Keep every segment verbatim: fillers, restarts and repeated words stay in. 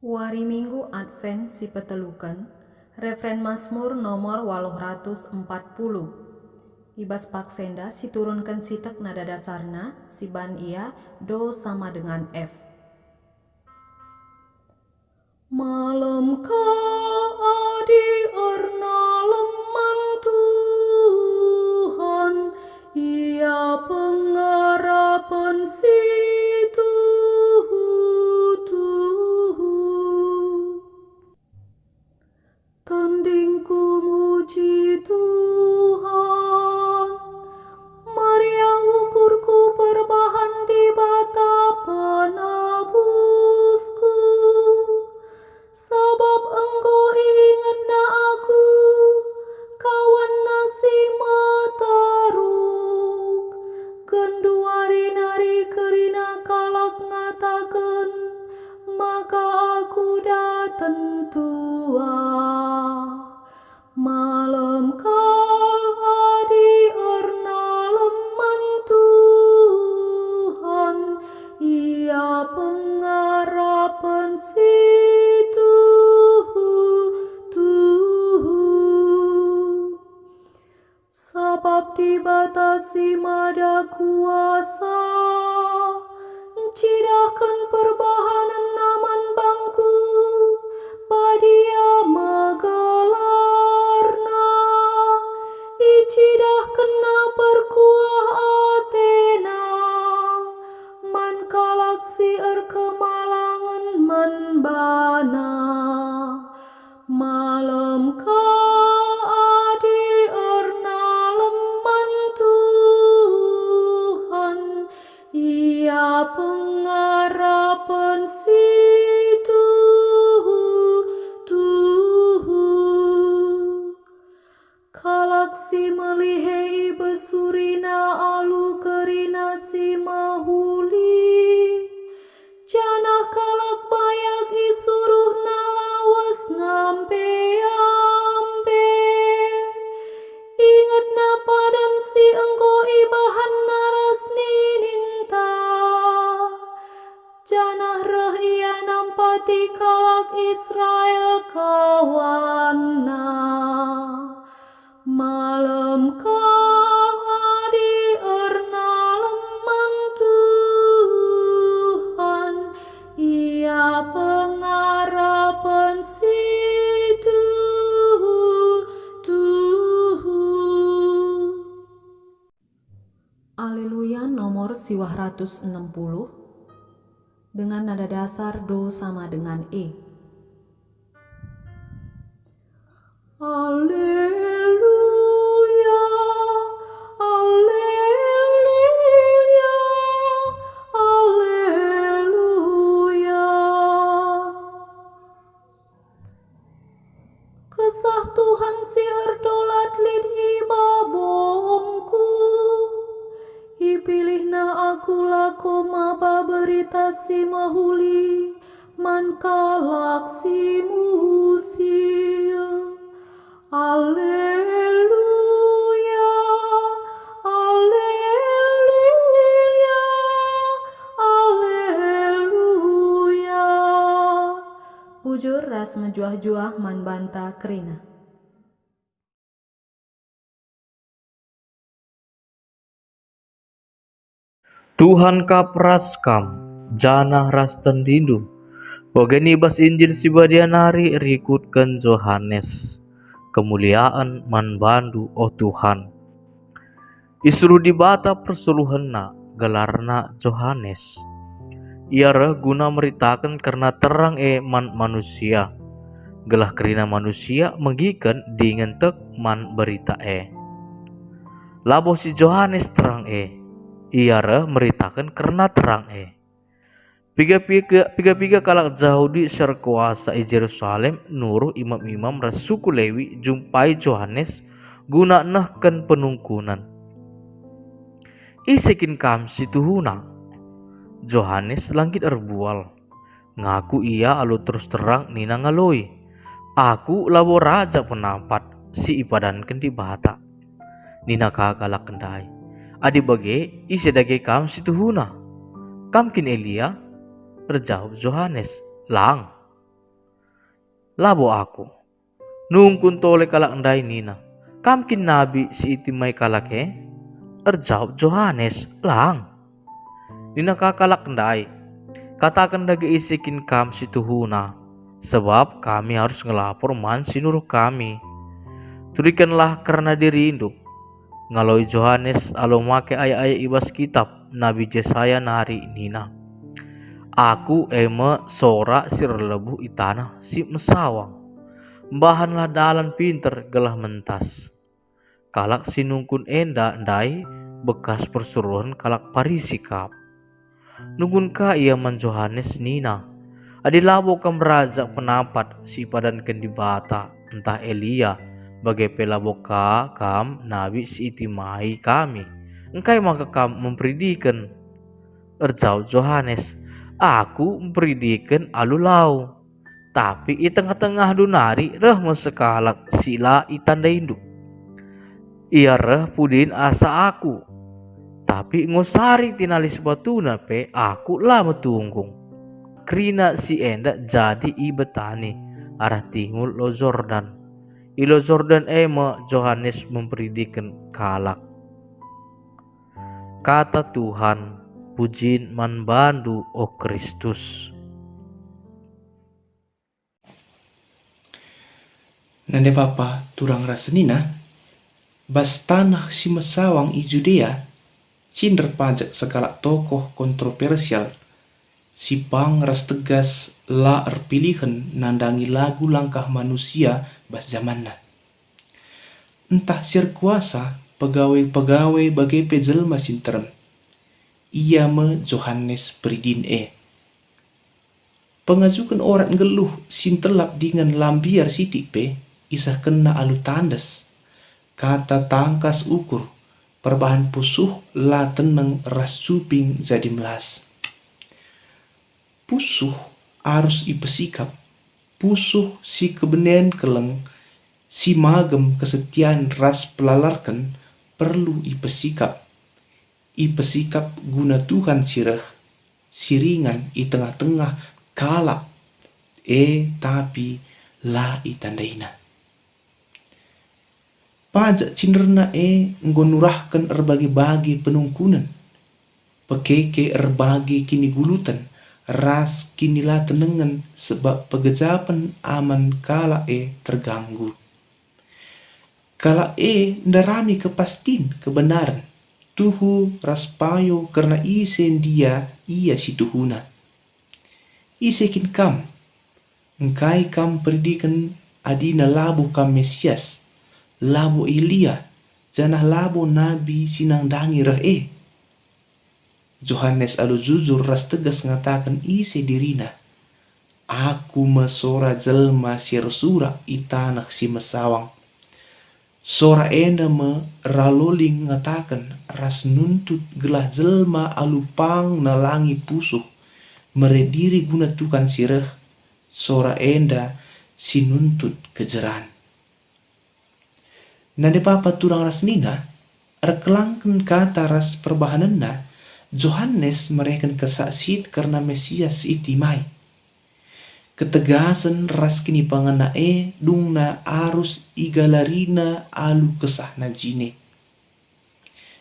Wari Minggu Advent si peteluken, refren Masmur nomor waluh ratus empat puluh. I bas paksa enda siturunken sitik nada dasarna, si ban ia do sama dengan F. Malem kal adi ernalem man Tuhan, ia pengarapen si tuhu-tuhu. Tendingku muji Tuhan, meriah ukurku perbahan Dibata penebusku. Sabap enggo iingetNa aku, kawanNa si meteruk. Genduari nari kerina kalak ngataken, maka aku daten tuah. Malem kal adi ernalem man Tuhan, ia pengarapen si tuhu-tuhu. Sabap Dibata si Mada Kuasa ncidahken perbahanenNa man bangku, badia me gelarNa. IcidahkenNa perkuah ateNa man kalak si erkemalangen man baNa. Malem kal adi ernalem man Tuhan, ia pengarapen si tuhu-tuhu. Kalak si melihe ibesurina alu kerina si mehuli, janah kalak bayak isuruhna lawes ngampe-ampe. Ingetna padan si enggo ibahanna ras nininta. Janah reh ia nampati kalak Israel kawanna. Malem kal adi ernalem man Tuhan, ia pengarapen si tuhu-tuhu. Aleluya nomor siwah ratus enem puluh, dengan nada dasar do sama dengan E. Aleluya, aleluya, aleluya. Kesah Tuhan si erdolat lit i babongku. IpilihNa aku lako maba Berita Si Mehuli man kalak si musil. Aleluya, aleluya, aleluya. Bujur ras mejuah-juah man banta kerina. Tuhan kap ras kam, janah ras tendindu. Bage i bas Injil si Badia nari rikutken Johanes. Kemuliaen man bandu, o Tuhan. Isuruh Dibata persuluhenNa, gelarna Johanes. Ia reh guna meritaken kerna terang e man manusia, gelah kerina manusia megiken dingen tek man berita e. Labo si Johanes terang e, ia reh meritaken kerna terang e. Piga-piga, piga-piga kalak Jahudi si erkuasa i Jerusalem nuruh imam-imam ras suku Lewi jumpai Johanes guna nehken penungkunen. "Ise kin kam si tuhuna?" Johanes la nggit erbual. Ngaku ia alu terus terang nina ngaloi, "Aku labo raja penampat si ipadanken Dibata." Nina ka kalak ndai, "Adi bage, ise dage kam si tuhuna? Kam kin Elia?" Erjabap Johanes, "Lang." "Labo aku." Nungkun tole kalak ndai nina, "Kam kin nabi si itimai kalak e?" Erjawab Johanes, "Lang." Nina ka kalak ndai, "Kataken dage ise kin kam si tuhuna, sebab kami arus ngelapor man si nuruh kami. Turikenlah kerna dirindu." Ngaloi Johanes alu make ayat-ayat i bas kitap Nabi Jesaya nari nina, "Aku e me sora si erlebuh i taneh si mesawang. Mbahanlah dalan pinter gelah mentas." Kalak si nungkun enda ndai bekas persuruhen kalak Parisi kap. Nungkun ka ia man Johanes nina, "Adi labo kam raja penapat si ipadanken Dibata ntah Elia, bage pe labo ka kam nabi si itimai kami, engkai maka kam memperidiken?" Erjawab Johanes, "Aku mperidiken alu lau. Tapi i tengah-tengahndu nari reh me sekalak si la itandaindu. Ia reh pudin asa aku, tapi enggo sari tinali sibatuna pe aku la metunggung." Kerina si enda jadi i Betani, arah timun Lau Jordan. I Lau Jordan e me Johanes memperidiken kalak. Kata Tuhan, pujin man bandu, o Kristus. Nande bapa turang ras senina, bas taneh si mesawang i Judea, cinder pajek sekalak tokoh kontroversial, si pang ras tegas la erpilihen nandangi lagu langkah manusia bas jamanna. Ntah si erkuasa, pegawai-pegawai bage pe jelma si nterem. Ia me Johanes Peridin e. Pengajuken orat nggeluh si ntelap dingen la mbiar sitik pe isehkenna alu tandes, kata tangkas ukur, perbahan pusuh la teneng ras cuping jadi melas. Pusuh arus ipesikap, pusuh si kebenen keleng, si magem kesetian ras pelalarken perlu ipesikap. Ipesikap guna Tuhan si reh, si ringan i tengah-tengah kalak e, tapi la itandaina. Pajek cinderna e enggo nurahken erbage-bage penungkunen, pekeke erbage kiniguluten ras kinilatenengen, sebab pegejapen aman kalak e terganggu. Kalak e ndarami kepastin kebenaren, tuhu ras payo kerna ise ndia ia si tuhuna. Ise kin kam? Engkai kam peridiken adina labo kam Mesias, labo Elia, janah labo nabi si nandangi reh e? Johanes alu jujur ras tegas ngataken ise dirina, "Aku me sora jelma si ersurak i taneh si mesawang." Sora enda me raloling ngataken ras nuntut gelah jelma alu pang nalangi pusuh, mere diri guna Tuhan si reh. Sora enda si nuntut kejeran. Nande bapa turang ras senina, erkelangken kata ras perbahanenna, Johanes mereken kesaksin kerna Mesias si itimai. Ketegasen ras kinipangenna e dungna arus igalarina alu kesahna jine.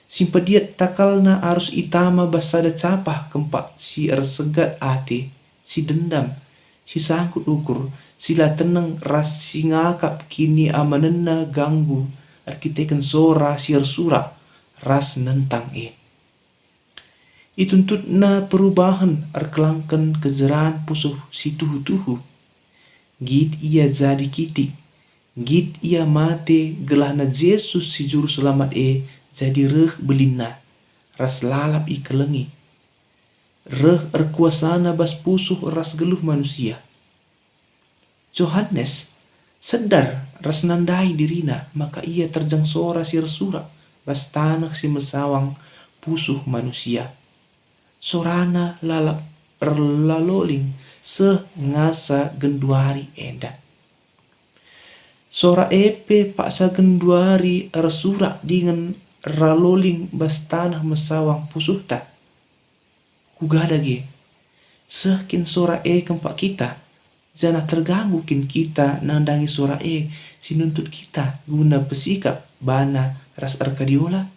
Si mpediat takalna arus itama bas sada capah kempak si ersegat ate, si dendam, si sangkut ukur, si la teneng ras si ngakap kiniamanenna ganggu erkiteken sora si ersurak ras nentang e. Ituntutna perubahen erkelangken kejeran pusuh si tuhu-tuhu. Nggit ia jadi kitik, nggit ia mate gelahna Jesus si Juru Selamat e jadi reh belinna, ras lalap ikelengi. Reh erkuasana bas pusuh ras geluh manusia. Johanes sedar ras nandai dirina maka ia terjeng sora si ersurak bas taneh si mesawang pusuh manusia. Sorana lalap erlaloling seh ngasa genduari enda. Sora e pe paksa genduari ersurak dingen erlaloling bas taneh mesawang pusuhta. Kuga dage, seh kin sora e kempak kita? Janah terganggu kin kita nandangi sora e si nuntut kita guna pesikap bana ras erkadiola?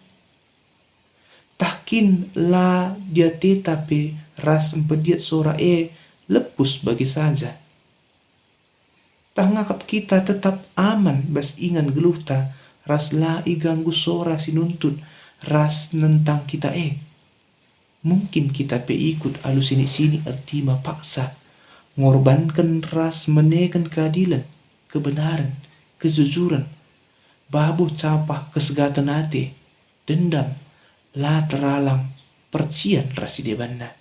Tah kin la diateta pe ras mpediat sora e lepus bage saja? Tah ngakap kita tetap aman bas ingan geluhta ras la iganggu sora si nuntut ras nentang kita e? Mungkin kita pe ikut alu sinik-sinik ertima paksa, ngorbanken ras meneken keadilen, kebenaren, kejujuren, babo capah kesegaten ate, dendam, la teralang, percian ras si debanna.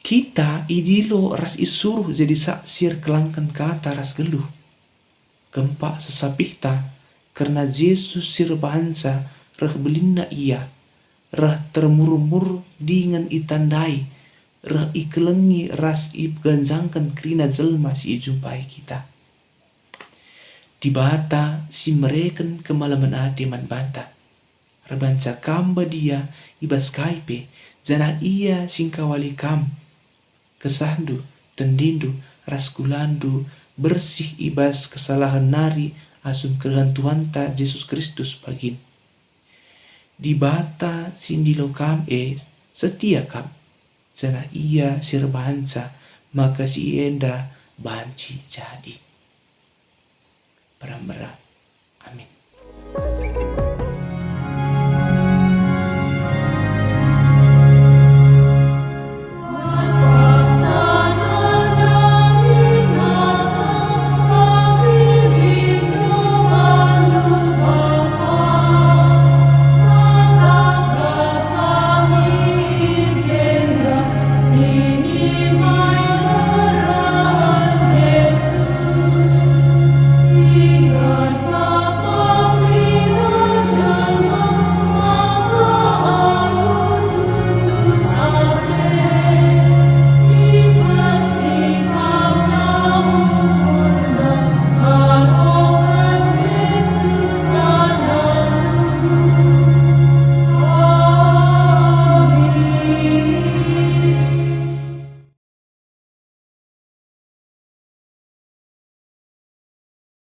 Kita idilo ras isuruh jadi saksi erkelangken kata ras geluh. Kempak sesapihta, kerna Jesus si erbahanca reh belinna Ia, reh termurmur dingen itandai, reh ikelengi ras ipeganjangken kerina jelma si ijumpai kita. Dibata si mereken kemalemen ate man banta. Erbahanca kam badia i bas kai pe, janah Ia si engkawali kam. Kesahndu, tendindu, ras kulandu bersih i bas kesalahen nari asum kerehen Tuhanta Jesus Kristus pagin. Dibata si ndilo kam e setia kap, janah Ia si erbahanca maka si enda banci jadi. Mera-mera. Amin.